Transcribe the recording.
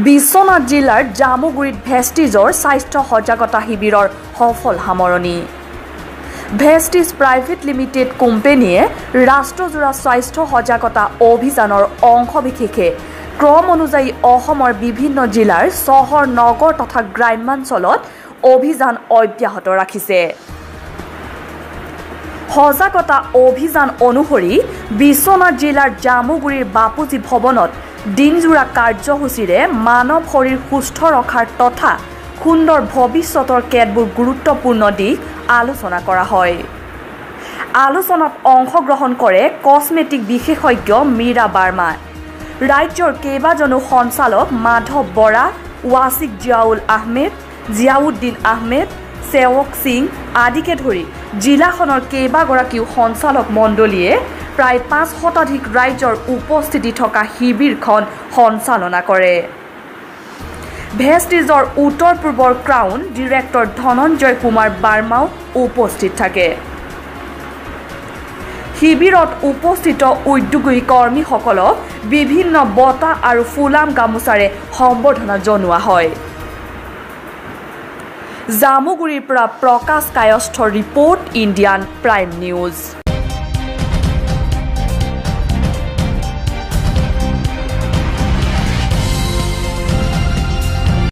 বিশ্বনাথ জিলাৰ জামুগুৰিত ভেষ্টিজৰ স্বাস্থ্য সজাগতা শিবিৰৰ সফল সামৰণি। ভেষ্টিজ প্ৰাইভেট লিমিটেড কোম্পানীয়ে ৰাষ্ট্ৰজোৰা স্বাস্থ্য সজাগতা অভিযানৰ অংশবিশেষে ক্ৰম অনুযায়ী অসমৰ বিভিন্ন জিলাৰ চহৰ, নগৰ তথা গ্ৰাম্যাঞ্চলত অভিযান অব্যাহত ৰাখিছে। সজাগতা অভিযান অনুসৰি বিশ্বনাথ জিলাৰ জামুগুৰিৰ বাপুজী ভৱনত দিনজোৰা কাৰ্যসূচীৰে মানৱ শৰীৰ সুস্থ ৰখাৰ তথা সুন্দৰ ভৱিষ্যতৰ কেতবোৰ গুৰুত্বপূৰ্ণ দিশ আলোচনা কৰা হয়। আলোচনাত অংশগ্ৰহণ কৰে কছমেটিক বিশেষজ্ঞ মীৰা বাৰ্মা, ৰাজ্যৰ কেইবাজনো সঞ্চালক মাধৱ বৰা, ৱাছিক জিয়াউল আহমেদ, জিয়াউদ্দিন আহমেদ, সেৱক সিং আদিকে ধৰি জিলাখনৰ কেইবাগৰাকীও সঞ্চালক মণ্ডলীয়ে প্ৰায় 5 শতাধিক ৰাইজৰ উপস্থিতি থকা শিবিৰখন সঞ্চালনা কৰে। ভেষ্টিজৰ উত্তৰ পূৰ্বৰ ক্ৰাউন ডিৰেক্টৰ ধনঞ্জয় কুমাৰ বাৰ্মাও উপস্থিত থাকে। শিবিৰত উপস্থিত উদ্যোগী কৰ্মীসকলক বিভিন্ন বঁটা আৰু ফুলাম গামোচাৰে সম্বৰ্ধনা জনোৱা হয়। জামুগুৰিৰ পৰা প্ৰকাশ কায়স্থৰ ৰিপৰ্ট, ইণ্ডিয়ান প্ৰাইম নিউজ।